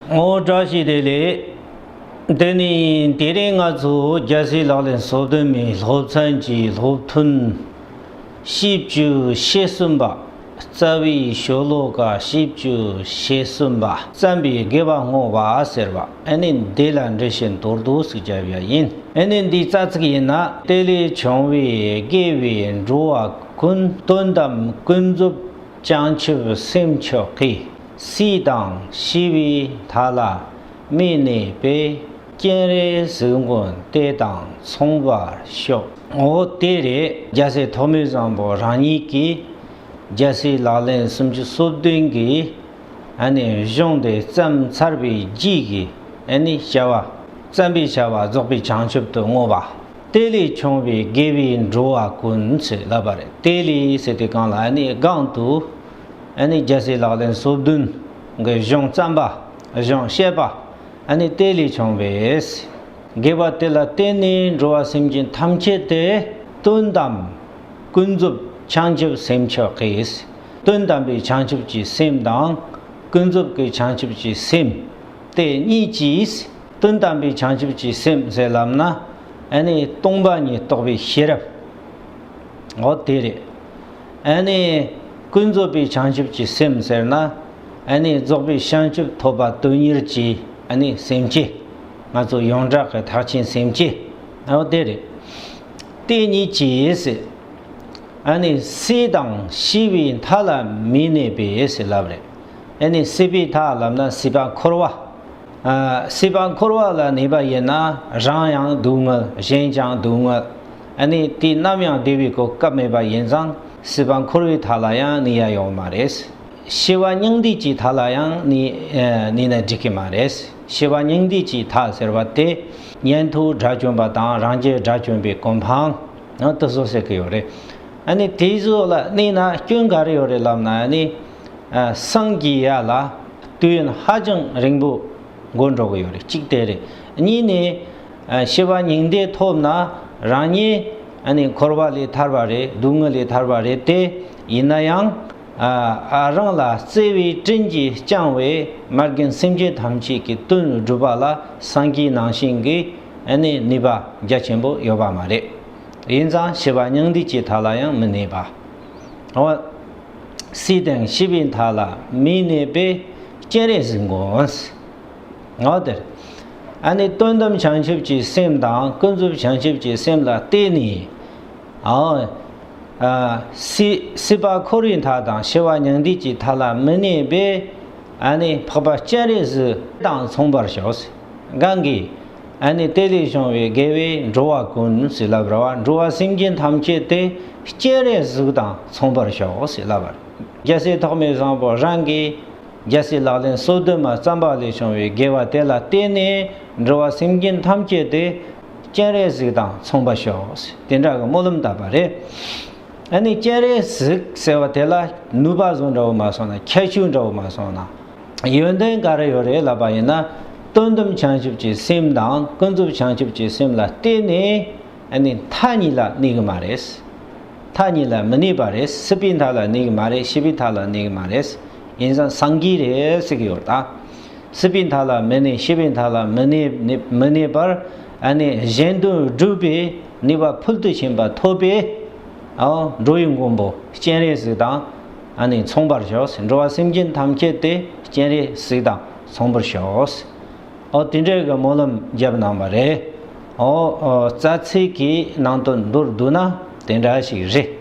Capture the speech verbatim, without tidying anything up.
ཨོ་བཀྲ་ཤིས་བདེ་ལེགས། དེ་ནི་དེ་རིང་ང་ཚོ་རྒྱལ་སྲས་ལག་ལེན་སོ་བདུན་མའི་སློབ་ཚན་གྱི་སློབ་ཐུན་བཞི་བཅུ་ཞེ་གསུམ་པ། རྩ་བའི་ཤོ་ལོ་ཀ་བཞི་བཅུ་ཞེ་གསུམ་པ། བརྩམས་པའི་དགེ་བ་བསྔོ་བ་ཟེར་བ། ཨ་ནི་འདི་ལ་འགྲེལ་བཤད་མདོར་བསྡུས་ཤིག་བརྒྱབ་ཡ་ཡིན། ཨ་ནི་འདི་རྩ་ཚིག་ཡིན་ན། དེ་ལས་བྱུང་བའི་དགེ་བའི་འགྲོ་བ་ཀུན། དོན་དམ་ཀུན་རྫོབ་བྱང་ཆུབ་སེམས་མཆོག་གི། སྲིད་དང་ཤི་བའི་མཐའ་ལ་མི་གནས་པའི། སྤྱན་རས་གཟིགས་མགོན་དེ་དང་མཚུངས་པར་ཤོག། འོ་དེ་རེད། རྒྱལ་སྲས་ཐོགས་མེད་བཟང་པོ་རང་ཉིད་ཀྱིས་རྒྱལ་སྲས་ལག་ལེན་སུམ་ཅུ་སོ་བདུན་གྱི་ཨ་ནི་གཞུང་དེ་བརྩམས་ཚར་བའི་རྗེས་ཀྱི་ཨ་ནི་བྱ་བ། བརྩམས་པའི་བྱ་བ་རྫོགས་པའི་བྱང་ཆུབ་ཏུ་བསྔོ་བ། དེ་ལས་བྱུང་བའི་དགེ་བའི་འགྲོ་བ་ཀུན་ཟེར་ལབ་པ་རེད། དེ་ལས་ཟེར་དུས་སྒང་ལ་ཨ་ནི་སྒང་དུ་ཨ་ནི་རྒྱལ་སྲས་ལག་ལེན་སོ་བདུན་གྱི་གཞུང་བརྩམས་པ། གཞུང་བཤད་པ། ཨ་ནི་དེ་ལས་བྱུང་བའི་དགེ་བ་དེ་ལ་བརྟེན་ནས་འགྲོ་བ་སེམས་ཅན་ཐམས་ཅད་དེ་དོན་དམ་ཀུན་རྫོབ་བྱང་ཆུབ་སེམས་མཆོག་གི། དོན་དམ་པའི་བྱང་ཆུབ་ཀྱི་སེམས་དང་ཀུན་རྫོབ་ཀྱི་བྱང་ཆུབ་ཀྱི་སེམས། དེ་གཉིས་ཀྱིས། དོན་དམ་པའི་བྱང་ཆུབ་ཀྱི་སེམས་ཟེར་ལབ་ན། ཨ་ནི་སྟོང་པ་ཉིད་རྟོགས་པའི་ཤེས་རབ། འོ་དེ་རེད། ཨ་ནི་ཀུན་རྫོབ་པའི་བྱང་ཆུབ་ཀྱི་སེམས་ཟེར་ན། ཨ་ནི་རྫོགས་པའི་བྱང་ཆུབ་ཐོབ་པ་དོན་གཉེར་གྱི་ཨ་ནི་སེམས་བསྐྱེད། ང་ཚོ་ཡོངས་གྲགས་ཀྱི་ཐེག་ཆེན་སེམས་བསྐྱེད། འོ་དེ་རེད། དེ་གཉིས་ཀྱིས། ཨ་ནི་སྲིད་དང་ཤི་བའི་མཐའ་ལ་མི་གནས་པའི་ཟེར་ལབ་རེད། ཨ་ནི་སྲིད་པའི་མཐའ་ལབ་ན་སྲིད་པ་འཁོར་བ། ཨ། སྲིད་པ་འཁོར་བ་ལ་གནས་པ་ཡིན་ན་རང་ཡང་སྡུག་བསྔལ། གཞན་ཀྱང་སྡུག་བསྔལ། ཨ་ནི་དུས་ནམ་ཡང་བདེ་བའི་གོ་སྐབས་མེད་པ་ཡིན་ཙང་སྲིད་པ་འཁོར་བའི་མཐའ་ལ་ཡང་གནས་ཡ་ཡོད་མ་རེད། ཤི་བ་སྙིང་འདུས་ཀྱི་མཐའ་ལ་ཡང་གནས་གནས་ན་འགྲིག་གི་མ་རེད། ཤི་བ་སྙིང་འདུས་ཀྱི་མཐའ་ཟེར་བ་དེ་ཉན་ཐོས་དགྲ་བཅོམ་པ་དང་རང་རྒྱལ་དགྲ་བཅོམ་པའི་གོ་འཕང་ནང་དུ་སོ་ཟེར་གི་ཡོད་རེད། ཨ་ནི་དེ་ཚོ་ལ་གནས་ན་སྐྱོན་ག་རེ་ཡོད་རེད་ལབ་ན། ཨ་ནི་ཨ། སངས་རྒྱས་ཡ་ལ་དུས་ཡུན་ཧ་ཅང་རིང་པོ་འགོར་འགྲོ་གི་ཡོད་རེད། གཅིག་དེ་རེད། གཉིས་ནས། ཨ། ཤི་བ་སྙིང་འདུས་ཐོབ་ན་རང་ཉིད་ཨ་ནི་འཁོར་བ་ལས་ཐར་བ་རེད། སྡུག་བསྔལ་ལས་ཐར་བ་རེད་དེ། ཡིན་ན་ཡང་། ཨ། ཨ། རང་ལ་བརྩེ་བའི་དྲིན་གྱིས་བསྐྱངས་པའི་མ་རྒན་སེམས་ཅན་ཐམས་ཅད་ཀྱི་དོན་སྒྲུབ་པ་ལ་སངས་རྒྱས་ནང་བཞིན་གྱི་ཨ་ནི་ནུས་པ་རྒྱ་ཆེན་པོ་ཡོད་པ་མ་རེད། ཡིན་ཙང་ཤི་བ་སྙིང་འདུས་ཀྱི་མཐའ་ལ་ཡང་མི་གནས་པ། འོ། སྲིད་དང་ཤི་བའི་མཐའ་ལ་མི་གནས་པའི་སྤྱན་རས་གཟིགས་མགོན། འོ་དེར། ཨ་ནི་དོན་དམ་བྱང་ཆུབ་ཀྱི་སེམས་དང་ཀུན་རྫོབ་བྱང་ཆུབ་ཀྱི་སེམས་ལ་བརྟེན་ནས། འོ། ཨ། སྲིད་སྲིད་པ་འཁོར་བའི་མཐའ་དང་ཤི་བ་སྙིང་འདུས་ཀྱི་མཐའ་ལ་མི་གནས་པའི། ཨ་ནི་འཕགས་པ་སྤྱན་རས་གཟིགས་དང་མཚུངས་པར་ཤོག། གང་གིས། ཨ་ནི་དེ་ལས་བྱུང་བའི་དགེ་བའི་འགྲོ་བ་ཀུན་ཟེར་ལབ་ར་བ། འགྲོ་བ་སེམས་ཅན་ཐམས་ཅད་དེ་སྤྱན་རས་གཟིགས་དང་མཚུངས་པར་ཤོག་ཟེར་ལབ་པ་རེད། རྒྱལ་སྲས་ཐོགས་མེད་བཟང་པོ་རང་གིས་རྒྱལ་སྲས་ལག་ལེན་སོ་བདུན་མ་བརྩམས་པ་ལས་བྱུང་བའི་དགེ་བ་དེ་ལ་བརྟེན་ནས་འགྲོ་བ་སེམས་ཅན་ཐམས་ཅད་དེ་སྤྱན་རས་གཟིགས་དང་མཚུངས་པར་ཤོག་ཟེར་དེ་འདྲ་གི་སྨོན་ལམ་བཏབ་པ་རེད། ཨ་ནི་སྤྱན་རས་གཟིགས་ཟེར་བ་དེ་ལ་ནུས་པ་བཟོ་འདྲ་བོ་མ་སོང་ན། ཁྱད་ཆོས་འདྲ་བོ་མ་སོང་ན། ཡོན་ཏན་ག་རེ་ཡོད་རེད་ལབ་པ་ཡིན་ན། དོན་དམ་བྱང་ཆུབ་ཀྱི་སེམས་དང་ཀུན་རྫོབ་བྱང་ཆུབ་ཀྱི་སེམས་ལ་བརྟེན་ནས། ཨ་ནི་མཐའ་གཉིས་ལ་གནས་གི་མ་རེད། མཐའ་གཉིས་ལ་མི་གནས་པ་རེད། སྲིད་པའི་མཐའ་ལ་གནས་གི་མ་རེད། ཤི་བའི་མཐའ་ལ་གནས་གི་མ་རེད། ཡིན་ཙང་སངས་རྒྱས་རེད་ཟེར་གི་ཡོད་ད། སྲིད་པའི་མཐའ་ལ་མི་གནས། ཤི་བའི་མཐའ་ལ་མི་གནས། མི་གནས་པར། ཨ་ནི་གཞན་དོན་སྒྲུབ་པའི་ནུས་པ་ཕུལ་དུ་ཕྱིན་པ་ཐོབ་པའི། ཨོ། འགྲོ་བའི་མགོན་པོ་སྤྱན་རས་གཟིགས་དང་ཨ་ནི་མཚུངས་པར་ཤོག། འགྲོ་བ་སེམས་ཅན་ཐམས་ཅད་དེ་སྤྱན་རས་གཟིགས་དང་མཚུངས་པར་ཤོག། ཨོ། དེ་འདྲའི་གི་སྨོན་ལམ་བརྒྱབ་གནང་བ་རེད། ཨོ། ཨོ། རྩ་ཚིག་གི་ནང་དོན་མདོར་བསྡུ་ན་དེ་འདྲ་ཞིག་རེད།